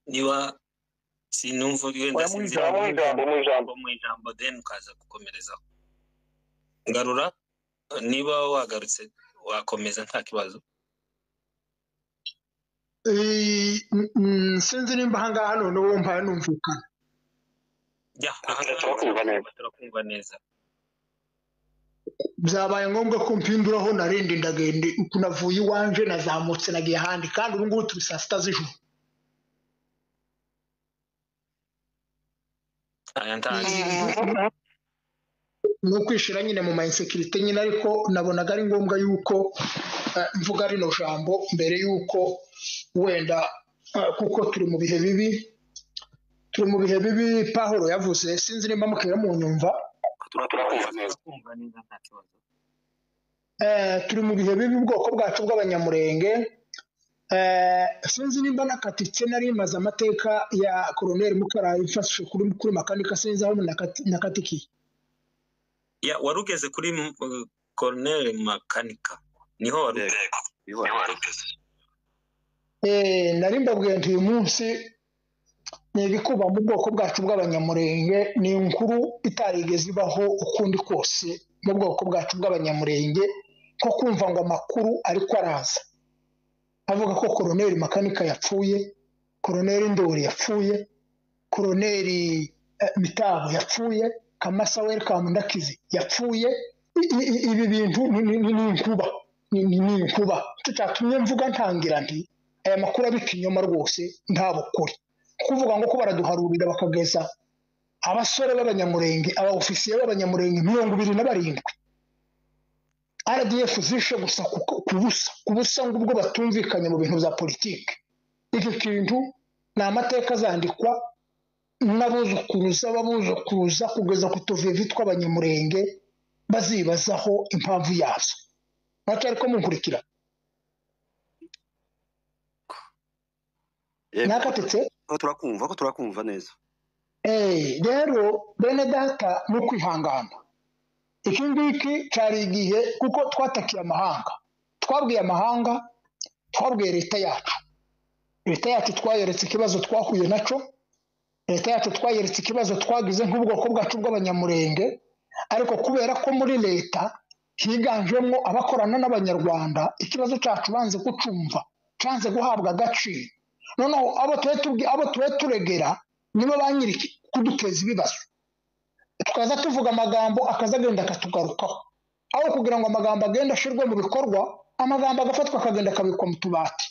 Niba sinumva wenda sinzi mu ijambo then ukaza gukomerezaho. Ngarura, niba wagarutse wakomeza nta kibazo. Sinzi nimba ahangaha noneho wumva numvikana. Turakumva neza. Byabaye ngombwa ko mpinduraho narindi ndagende navuye iwanje nazamutse nagiye ahandi, kandi ubu ngubu turi saa 6 z'ijoro. Ni ukwishira nyine mu ma insécurité nyine, ariko nabonaga ari ngombwa yuko mvuga rino jambo mbere yuko wenda, kuko turi mu bihe bibi, turi mu bihe bibi. Pahoro yavuze, sinzi nimba mukera mu nyumva. Turi mu bihe bibi ubwoko bwacu bw'Abanyamurenge. Sinzi nimba nakatitse, nari maze amateka ya Colonel Mukarayi mfashe kuri Makanika, sinzi aho nakatikiye. Ya warugeze kuri Colonel Makanika, niho warugeze. Nari mbabwiye nti uyu munsi ni ibikuba mu bwoko bwacu bw'Abanyamurenge, ni inkuru itarigeze ibaho ukundi kose mu bwoko bwacu bw'Abanyamurenge, ko kumva ngo amakuru ariko araza avuga ko Colonel Makanika yapfuye, Colonel Ndori yapfuye, Colonel Mitabo yapfuye, Kamasa Welcome Ndakizi yapfuye. Ibi bintu ni inkuba, ni inkuba. Cyatumye mvuga ntangira nti aya makuru abikinyoma rwose nta bukuri. Kuvuga ngo ko baraduharurira bakageza abasore b'Abanyamurenge, aba ofisiye b'Abanyamurenge 27 RDF zishe gusa ku busa ngo ubwo batumvikanye mu bintu bya politike. Iki kintu ni amateka azandikwa n'abuzukuruza babuzukuruza kugeza ku tuvivi tw'Abanyamurenge bazibazaho impamvu yazo. Mwacari ko munkurikira? Nakatitse? Ko turakumva, ko turakumva neza. Rero bene data, no kwihangana. Iki ngiki cyari igihe, kuko twatakiye amahanga, twabwiye amahanga, twabwiye leta yacu. Leta yacu twayeretse ikibazo twahuye naco, leta yacu twayeretse ikibazo twagize nk'ubwoko bwacu bw'Abanyamurenge. Ariko kubera ko muri leta higanjemo abakorana n'Abanyarwanda, ikibazo cyacu banze kucumva, cyanze guhabwa agaciro. Noneho abo tuwe turegera nibo ba nyiri kuduteza ibibazo. Tukaza tuvuga amagambo akaza agenda akatugarukaho, aho kugira ngo amagambo agende ashirwe mu bikorwa, amagambo agafatwa akagenda akabikwa mu tubati.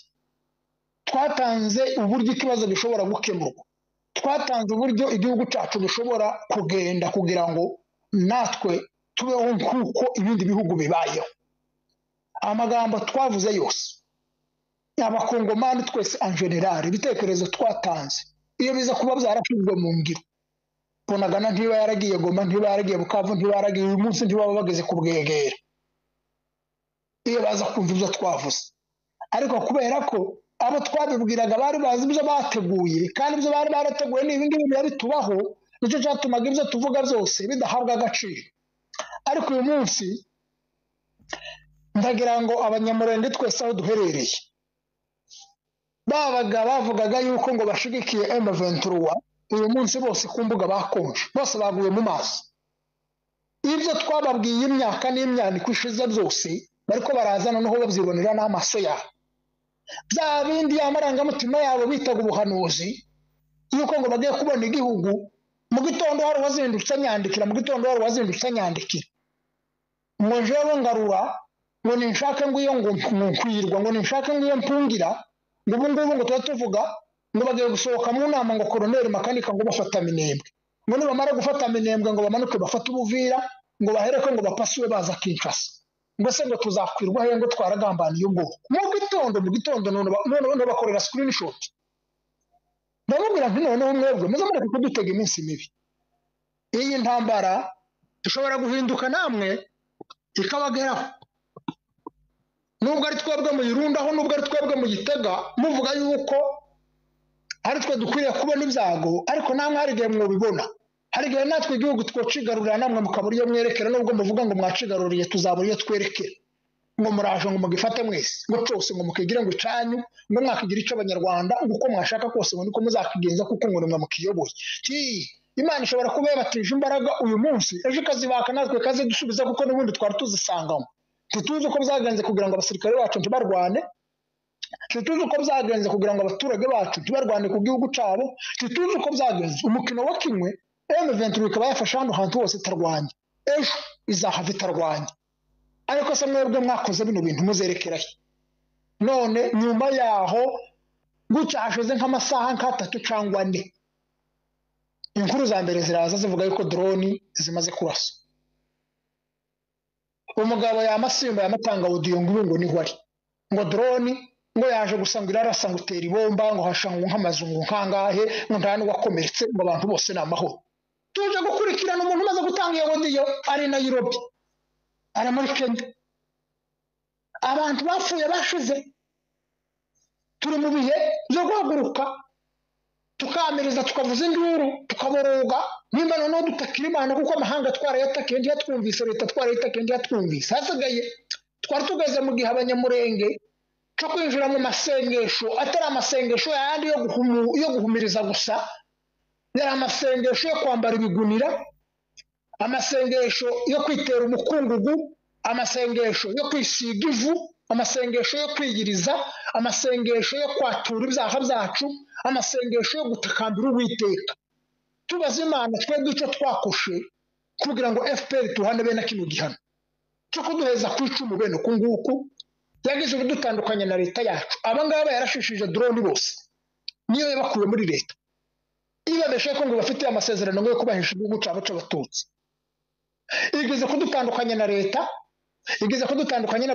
Twatanze uburyo ikibazo gishobora gukemurwa, twatanze uburyo igihugu cyacu gishobora kugenda kugira ngo natwe tubeho nk'uko ibindi bihugu bibayeho. Amagambo twavuze yose, Abakongomani twese en général, ibitekerezo twatanze iyo biza kuba byarashyizwe mu ngiro, Bunagana ntiba yaragiye Goma, ntiba yaragiye Bukavu, ntiba yaragiye uyu munsi, ntibaba bageze ku Bwegera iyo baza kumva ibyo twavuze. Ariko kubera ko abo twabibwiraga bari bazi ibyo bateguye, kandi ibyo bari barateguye ni ibingibi biba bitubaho, nicyo cyatumaga ibyo tuvuga byose bidahabwa agaciro. Ariko uyu munsi ndagira ngo Abanyamurenge twese aho duherereye, babaga bavugaga yuko ngo bashigikiye M23, uyu munsi bose ku mbuga bakonje, bose baguye mu maso. Ibyo twababwiye imyaka n'imyaniko ishize byose bariko baraza noneho babyibonera n'amaso yabo. Bya bindi y'amarangamutima yabo bitaga ubuhanuzi yuko ngo bagiye kubona igihugu, mu gitondo hari uwazindutse anyandikira, mu gitondo hari uwazindutse anyandikira ngo jewe Ngarura, ngo ninshake ngo iyo ngo nkwirwa, ngo ninshake ngo iyo mpungira, ngo ubu ngubu ngo tuba tuvuga ngo bagiye gusohoka mu nama ngo Colonel Makanika ngo bafata Minembwe, ngo nibamara gufata Minembwe ngo bamanuke bafate Ubuvira, ngo bahereko ngo bapasuwe baza Kinshasa, ngo se ngo tuzakwirwa he ngo twaragambaniye ubwoko. Mu gitondo none bakorera screenshot. Ndamubwira nti noneho mwebwe muze mureke kudutega iminsi mibi, iyi ntambara ishobora guhinduka namwe ikabageraho, nubwo ari twebwe muyirundaho, nubwo ari twebwe muyitega, muvuga yuko ari twe dukwiriye kubona ibyago, ariko namwe hari igihe mwubibona, hari igihe natwe igihugu twocigarurira namwe mukabura iyo mwerekera. Nubwo muvuga ngo mwacigaruriye, tuzabura iyo twerekera. Ngo muraje ngo mugifate mwese, ngo cyose ngo mukigire ngo icanyu, ngo mwakigira ico abanyarwanda, ngo uko mwashaka kose ngo niko muzakigenza kuko ngo nimwe mukiyoboye. Imana ishobora kuba yabatije imbaraga uyu munsi, ejo ikazibaka natwe ikazidusubiza kuko n'ubundi twari tuzisangamo. Ntituzi uko byagenze kugira ngo abasirikare bacu ntibarwane, ntituzi uko byagenze kugira ngo abaturage bacu ntibarwane ku gihugu cyabo, ntituzi uko byagenze. Umukino wa kimwe M23 ikaba yafashe hano hantu hose itarwanya, ejo izahava itarwanya. Ariko se mwebwe mwakoze bino bintu muzerekerahe? None nyuma yaho gutya hashize nk'amasaha nk'atatu cyangwa ane, inkuru za mbere ziraza zivuga yuko drone zimaze kurasa. Umugabo yamasimba yamatanga audio ngo ngo niho ari, ngo drone ngo yaje gusa ngo irarasa ngo itera ibomba, ngo hashangwa nk'amazungu nkangahe, ngo nta n'uwakomeretse, ngo abantu bose ni amahoro. Tuje gukurikirana umuntu umaze gutanga iyo audio ari Nairobi, ari muri Kenya. Abantu bapfuye bashize. Turi mu bihe byo guhaguruka tukamiriza, tukavuza induru, tukaboroga, nimba noneho dutakira Imana kuko amahanga twarayatakiye ntiyatwumvise, leta twarayitakiye ntiyatwumvise. Hasigaye twari tugeze mu gihe abanyamurenge cyo kwinjira mu masengesho atari amasengesho yandi yo guhumiriza gusa, yari amasengesho yo kwambara ibigunira, amasengesho yo kwitera umukungugu, amasengesho yo kwisiga ivu, amasengesho yo kwiyiriza, amasengesho yo kwatura ibyaha byacu, amasengesho yo gutakambira Uwiteka. Tubaze Imana twebwe icyo twakoshe kugira ngo FPR tuhane bene kino gihano cyo kuduheza ku icumu bene uku nguku. Yagize ubudutandukanye na leta yacu. Aba ngaba yarashishije drone bose, niyo yabakuye muri leta, ibabeshe ko ngo bafite amasezerano ngo yo kubahisha igihugu cyabo cy'abatutsi. Igeze kudutandukanya na leta, igeze kudutandukanya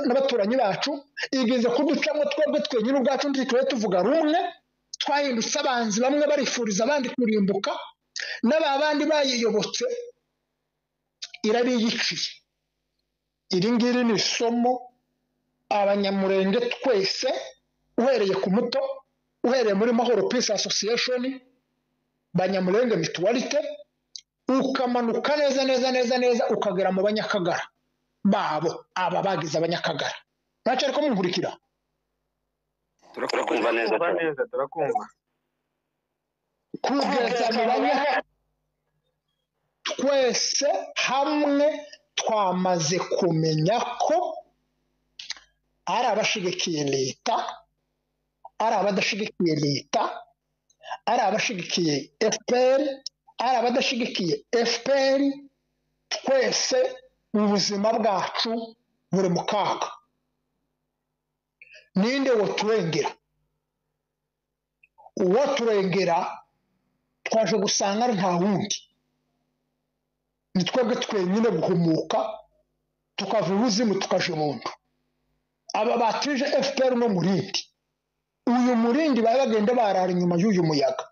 n'abaturanyi bacu, igeze kuducamo twebwe twenyine ubwacu ntitwe tuvuga rumwe. Twahindutse abanzi, bamwe barifuriza abandi kurimbuka, n'aba bandi bayiyobotse irabiyiciye. Iri ngiri ni isomo abanyamurenge twese, uhereye ku muto, uhereye muri Mahoro Peace Association, Banyamulenge Mutualite, ukamanuka neza neza neza neza ukagera mu banyakagara babo, aba bagize abanyakagara. Ntacyo ariko munkurikira. Turakumva neza, turakumva. Kugeza mu banyakagara twese hamwe twamaze kumenya ko ari abashigikiye leta, ari abadashigikiye leta, ari abashigikiye FPR, ari abadashigikiye FPR, twese ubuzima bwacu buri mu kaga. Ninde woturengera? Uwoturengera twaje gusanga ari nta wundi, ni twebwe twenyine guhumuka tukava ubuzimu tukaja ubuntu. Aba batije FPR no murindi, uyu murindi bari bagenda barara inyuma y'uyu muyaga,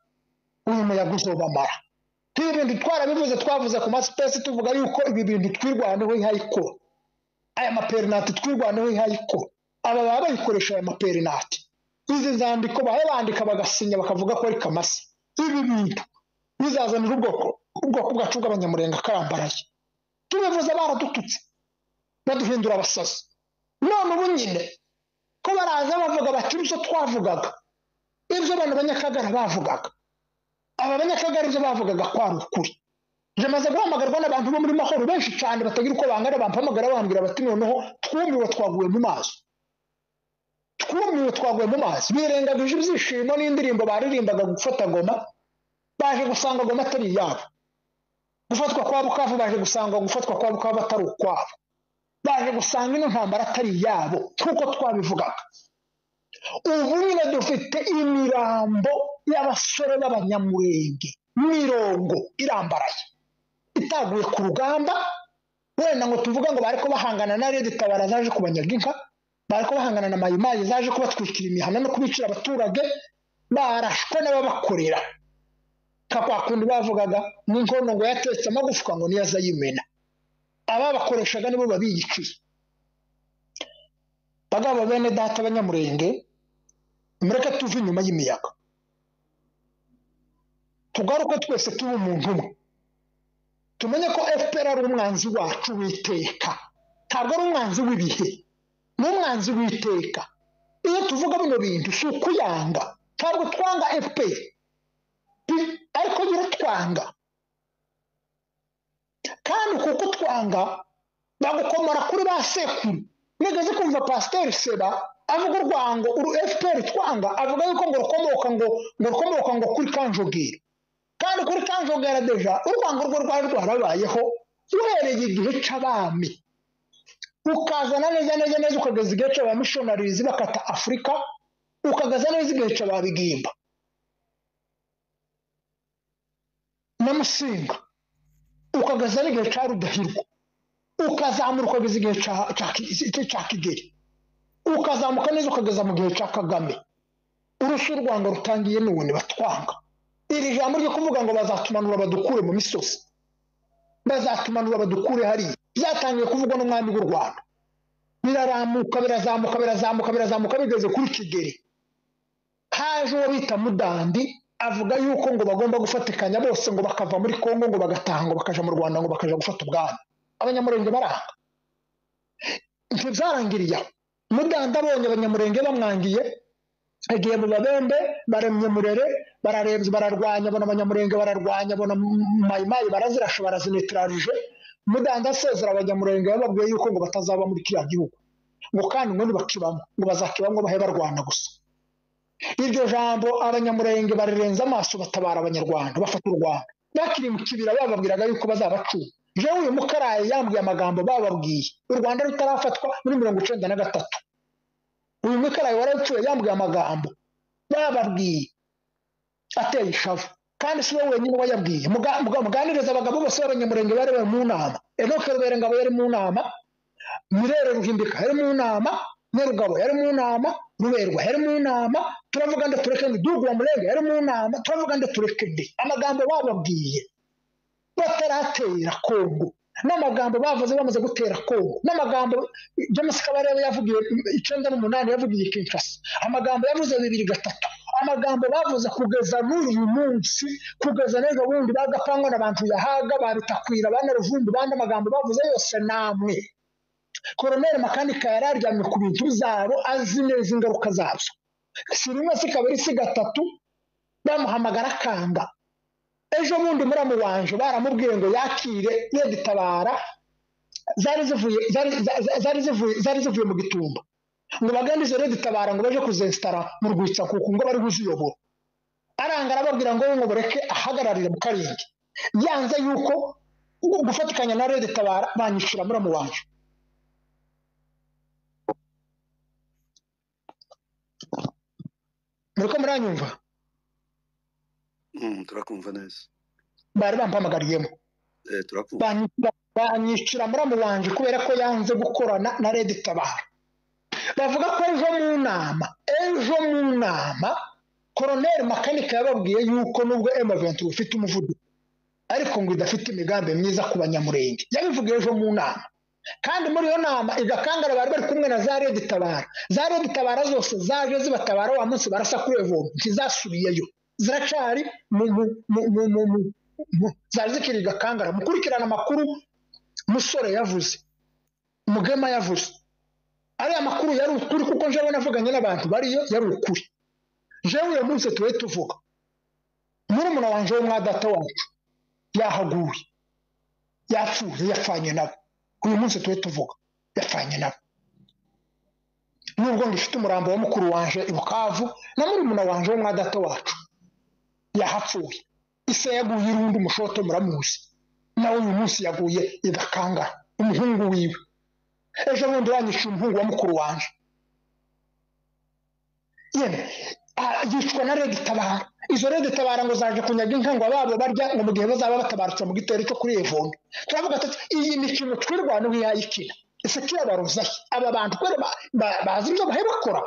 uyu muyaga uzobamara. Ibi bintu twarabivuze, twavuze ku masipesi tuvuga yuko ibi bintu twirwaneho ihayikora, aya maperinati twirwaneho ihayikora. Aba baba bayikoresha aya maperinati, izi nzandiko bahe bandika bagasinya bakavuga ko ari kamasa. Ibi bintu bizazanira ubwoko bwacu bw'abanyamurenge akarambaraye. Tubivuze baradututse, baduhindura abasazi. None ubu nyine ko baraza bavuga bati ibyo twavugaga, ibyo abantu banyakagara bavugaga, aba banyakagara ibyo bavugaga kwari ukuri. Njye guhamagarwa n'abantu bo muri Mahoro benshi cyane batagira uko bangana, bampamagara bambwira bati noneho twumiwe twaguye mu mazi, twumiwe twaguye mu mazi. Birengagije ibyishimo n'indirimbo baririmbaga gufata Goma, baje gusanga Goma atari iyabo. Gufatwa kwa Bukavu baje gusanga gufatwa kwa Bukavu atari ukwabo. Baje gusanga ino ntambara atari iyabo nk'uko twabivugaga. Ubu nyine dufite imirambo y'abasore b'abanyamurenge mirongo irambaraye, itaguye ku rugamba. Wenda ngo tuvuga ngo bariko bahangana na Red Tabara zaje kubanyaga inka, bariko bahangana na Mayimayi zaje kubatwikira imihana no kubicira abaturage, barashwe n'ababakorera. Kwa kundi bavugaga n'inkono ngo yatetse amagufwa ngo niyo azayimena, ababakoreshaga nibo babiyiciye. Bagabo bene data abanyamurenge, mureke tuve inyuma y'imiyaga, tugaruke twese tuba umuntu umwe, tumenye ko FPR ari umwanzi wacu w'iteka, ntabwo ari umwanzi w'ibihe. N'umwanzi w'iteka. Iyo tuvuga bino bintu si ukuyanga, ntabwo twanga FPR, ariko twanga. Kandi kuko twanga bagukomora kuri ba sekuru. Nigeze kumva Pasiteri Seba avuga urwango uru FPR twanga, avuga yuko ngo rukomoka ngo kuri Kanjogera. Kandi kuri Kanjogera deja urwango rwo rwari rwarabayeho uhereye igihe c'abami, ukazana neza neza neza ukageza igihe c'abamissionaries bakata Afurika, ukageza neza igihe c'ababigimba na Musinga, ukageza n'igihe ca Rudahigwa, ukazamura ukageza igihe ca Kigeli, ukazamuka neza ukageza mu gihe ca Kagame. Urusi urwango rutangiye none batwanga. Iri jambo ryo kuvuga ngo bazatumanura badukure mu misozi, bazatumanura badukure hariya, byatangiye kuvugwa n'umwami w'u Rwanda. Biraramuka, birazamuka, birazamuka, birazamuka, bigeze kuri Kigeli. Haje uwo bita Mudandi avuga yuko ngo bagomba gufatikanya bose ngo bakava muri Kongo ngo bagataha ngo bakaja mu Rwanda ngo bakaja gufata ubwami. Abanyamurenge baranga. Ntibyarangiriye aho. Mudandi abonye abanyamurenge bamwangiye, agiye mu Babembe, baremye Murere, bararebye, bararwanya, bona abanyamurenge bararwanya, bona Mayimayi barazirasha, barazinetralije. Mudandi asezera abanyamurenge bababwiye yuko ngo batazaba muri kiriya gihugu, ngo kandi ngo ntibakibamo, ngo bazakibamo bahe barwana gusa. Iryo jambo abanyamurenge barirenza amaso, batabara abanyarwanda, bafata u Rwanda. Bakiri mu kibira bababwiraga yuko bazabacura. Jewe uyu Mukarayi yambwiye amagambo bababwiye u Rwanda rutarafatwa muri 93. Uyu Mukarayi warapfuye yambwiye amagambo bababwiye ateye ishavu, kandi si we wenyine wayabwiye. Muganiriza abagabo bose b'abanyamurenge bari bari mu nama. Enoke Ruberengabo yari mu nama, Mirere Ruhimbika yari mu nama, Nyarugabo yari mu nama, Ruberwa yari mu nama, turavuga nde tureke ndi, Dugu wa Murenge yari mu nama, turavuga nde tureke ndi. Amagambo bababwiye bataratera Kongo, n'amagambo bavuze bamaze gutera Kongo, n'amagambo James Kabarebe yavugiye 98 yavugiye Kinshasa, amagambo yavuze 2003, amagambo bavuze kugeza n'uyu munsi, kugeza n'ejo bundi bagapangwa n'abantu yahaga babitakwira bana Ruvumbi bandi, amagambo bavuze yose namwe. Colonel Makanika yararyamye ku bintu byabo azi neza ingaruka zabyo. Si rimwe si kabiri si gatatu bamuhamagara akanga. Ejo bundi muramu wanje baramubwiye ngo yakire Red Tabara zari zivuye mu Gitumba, ngo bagende izo Red Tabara ngo baje kuzinstara mu Rwitsa kuko ngo bari kuziyobora. Aranga arababwira ngo bareke ahagararire mu Karingi. Yanze yuko gufatikanya na Red Tabara banyishira muramu wanje. Muriko muranyumva? Turakumva neza. Bari bampamagariyemo. Turakumva. Banyicira muramu wanje kubera ko yanze gukorana na Red Tabara. Bavuga ko ejo mu nama Colonel Makanika yababwiye yuko nubwo M23 ufite umuvuduko ariko ngo idafite imigambi myiza ku banyamurenge. Yabivugiye ejo mu nama. Kandi muri iyo nama igakangara bari bari kumwe na za Red Tabara. Za Red Tabara zose zaje zibatabara wa munsi barasa kuri Evo, ntizasubiyeyo. Ziracari mu zari zikiri gakangara. Mukurikirana amakuru Musore yavuze, Mugema yavuze, ari amakuru yari ukuri kuko njewe navuganye n'abantu bariyo yari ukuri. Jewe uyu munsi tuwe tuvuga murumuna wanje wo mwa data wacu yahaguye, yapfuye, yapfanye nabo. Uyu munsi tuwe tuvuga yapfanye nabo. Nubwo ngifite umurambo wa mukuru wanje i Bukavu na murumuna wanje wo mwa data wacu yahapfuye. Ise yaguye irundi umushoto muramuzi, nawe uyu munsi yaguye igakangara umuhungu wiwe. Ejo bundi yanyishe umuhungu wa mukuru wanje, yemwe yicwa na Red Tabara. Izo Red Tabara ngo zaje kunyaga inka ngo ababo barya ngo mu gihe bazaba batabarutse mu gitero cyo kuri Evondo. Turavuga tuti iyi mikino twirwana uyayikina ese kirabaruza aba bantu kwere bazi ibyo bahe bakora.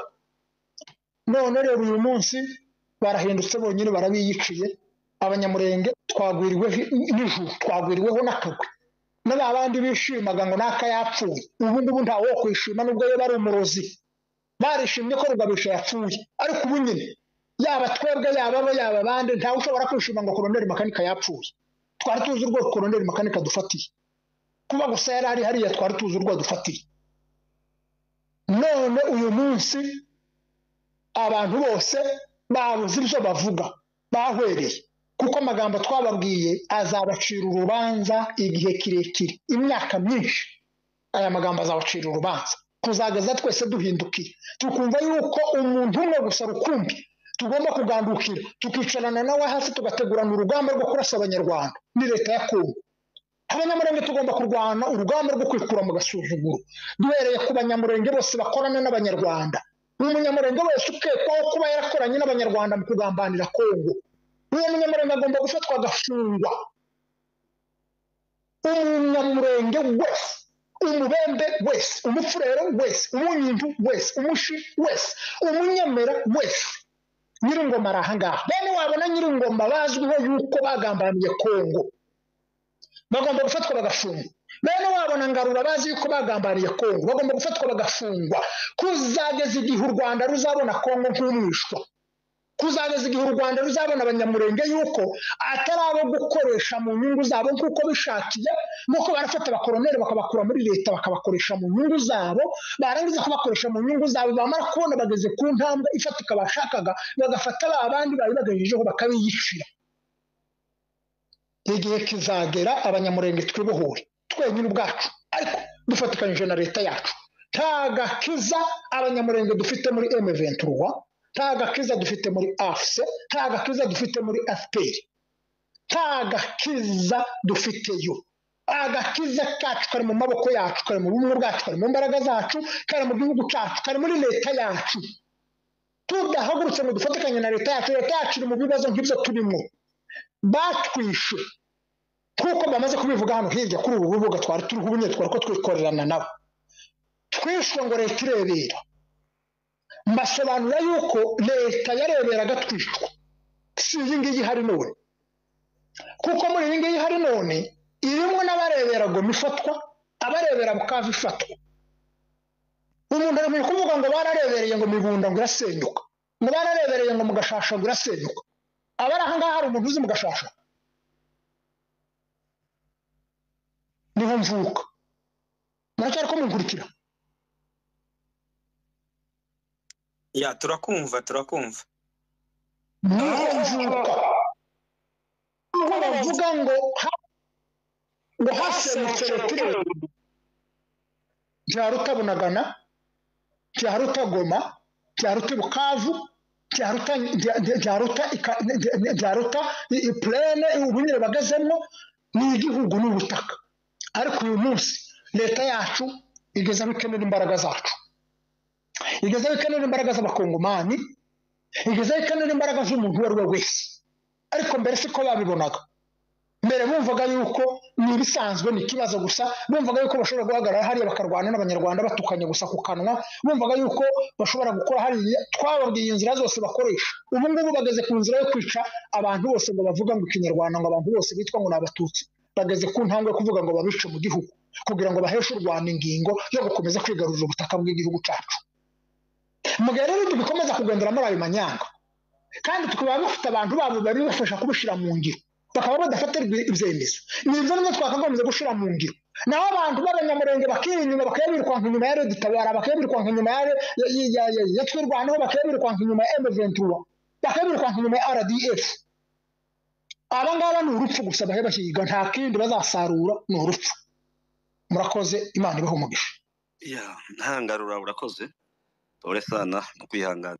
None rero uyu munsi barahindutse bonyine barabiyiciye. Abanyamurenge twagwiriwe n'ijuru, twagwiriweho n'akagwe. N'abandi bishimaga ngo naka yapfuye, ubu ngubu nta wo kwishima nubwo yo bari umurozi. Barishimye ko Rugabisha yapfuye, ariko ubu nyine yaba twebwe yaba bo yaba abandi ntawe ushobora kwishima ngo Colonel Makanika yapfuye. Twari tuzi urwo Colonel Makanika dufatiye, kuba gusa yari ari hariya twari tuzi urwo dufatiye. None uyu munsi abantu bose babuze ibyo bavuga, bahwereye, kuko amagambo twababwiye azabacira urubanza igihe kirekire, imyaka myinshi. Aya magambo azabacira urubanza kuzageza twese duhindukiye, tukumva yuko umuntu umwe gusa rukumbi tugomba kugandukira, tukicarana nawe hasi, tugategurana urugamba rwo kurasa Abanyarwanda ni leta ya Kongo. Abanyamurenge tugomba kurwana urugamba rwo kwikura mu gasuzuguro, duhereye ku banyamurenge bose bakorana n'Abanyarwanda. Umunyamurenge wese ukekwaho kuba yarakoranye n'Abanyarwanda mu kugambanira Kongo, uwo munyamurenge agomba gufatwa agafungwa. Umunyamurenge wese, umubembe wese, umufurero wese, umunyindu wese, umushi wese, umunyemera wese, Nyiringoma ari ahangaha. Bene wabona Nyiringoma bazwiho yuko bagambaniye Kongo, bagomba gufatwa bagafungwa. Bene wabona Ngarura bazi yuko bagambaniye Kongo, bagomba gufatwa bagafungwa, kuzageza igihe u Rwanda ruzabona Kongo nk'umwishwa, kuzageza igihe u Rwanda ruzabona Abanyamurenge yuko atari abo gukoresha mu nyungu zabo nk'uko bishakiye, nk'uko barafata abakoroneri bakabakura muri leta bakabakoresha mu nyungu zabo, barangiza kubakoresha mu nyungu zabo, bamara kubona bageze ku ntambwe ifatika bashakaga, bagafata ba bandi bari bagajejeho bakabiyicira. Igihe kizagera Abanyamurenge twibohore twenyine ubwacu, ariko dufatikanyije na leta yacu. Nta gakiza Abanyamurenge dufite muri M23, nta gakiza dufite muri AFC, nta gakiza dufite muri FPR, nta gakiza dufiteyo. Agakiza kacu kari mu maboko yacu, kari mu bumwe bwacu, kari mu mbaraga zacu, kari mu gihugu cyacu, kari muri leta yacu. Tudahagurutse ngo dufatikanye na leta yacu, leta yacu iri mu bibazo nk'ibyo turimo. Batwishe kuko bamaze kubivuga hano hirya kuri ubu rubuga twari turiho ubu nyine, twari ko twikorerana nabo. Twishwe ngo leta irebera. Mbasobanura yuko leta yareberaga twishwa, si iyi ngiyi ihari none, kuko muri iyi ngiyi ihari none irimo n'abarebera Goma ifatwa, abarebera Bukavu ifatwa. Umuntu ari kuvuga ngo bararebereye ngo Mibunda ngo irasenyuka, ngo bararebereye ngo mu Gashasha ngo irasenyuka. Abari aha ngaha hari umuntu uzi mu Gashasha? Niho mvuka. Muracyari ko munkurikira? Ya, turakumva, turakumva. Niho mvuka. Aho bavuga ngo hasenyutse leta, byaruta Bunagana, byaruta Goma, byaruta Bukavu, byaruta plene ubu nyine bagezemo, ni igihugu n'ubutaka. Ariko uyu munsi leta yacu igeze aho ikenera imbaraga zacu, igeze aho ikenera imbaraga z'Abakongomani, igeze aho ikenera imbaraga z'umuntu uwo ari we wese. Ariko mbere siko babibonaga. Mbere bumvaga yuko ni ibisanzwe, ni ikibazo gusa, bumvaga yuko bashobora guhagarara hariya bakarwana n'Abanyarwanda batukanye gusa ku kanwa, bumvaga yuko bashobora gukora hariya. Twababwiye inzira zose bakoresha. Ubu ngubu bageze ku nzira yo kwica abantu bose ngo bavuga ngo Ikinyarwanda, ngo abantu bose bitwa ngo ni Abatutsi. Bageze ku ntambwe yo kuvuga ngo babice mu gihugu kugira ngo baheshe u Rwanda ingingo yo gukomeza kwigarurira ubutaka bw'igihugu cyacu. Mu gihe rero dukomeza kugendera muri ayo manyanga, kandi tukaba dufite abantu babo bari bafasha kubishyira mu ngiro, bakaba badafatirwa ibyemezo, ni ibyo nibyo twakagombye gushyira mu ngiro. Naho abantu b'Abanyamurenge bakiri inyuma, bakabirukanka inyuma ya Red-Tabara, bakabirukanka inyuma ya Twirwaneho, bakabirukanka inyuma ya M23, bakabirukanka inyuma ya RDF. Aba ngaba ni urupfu gusa bahe bahiga, nta kindi bazasarura, ni urupfu. Murakoze, Imana ibahe umugisha. Ya, ntangarura, urakoze. Pole sana no kwihangana.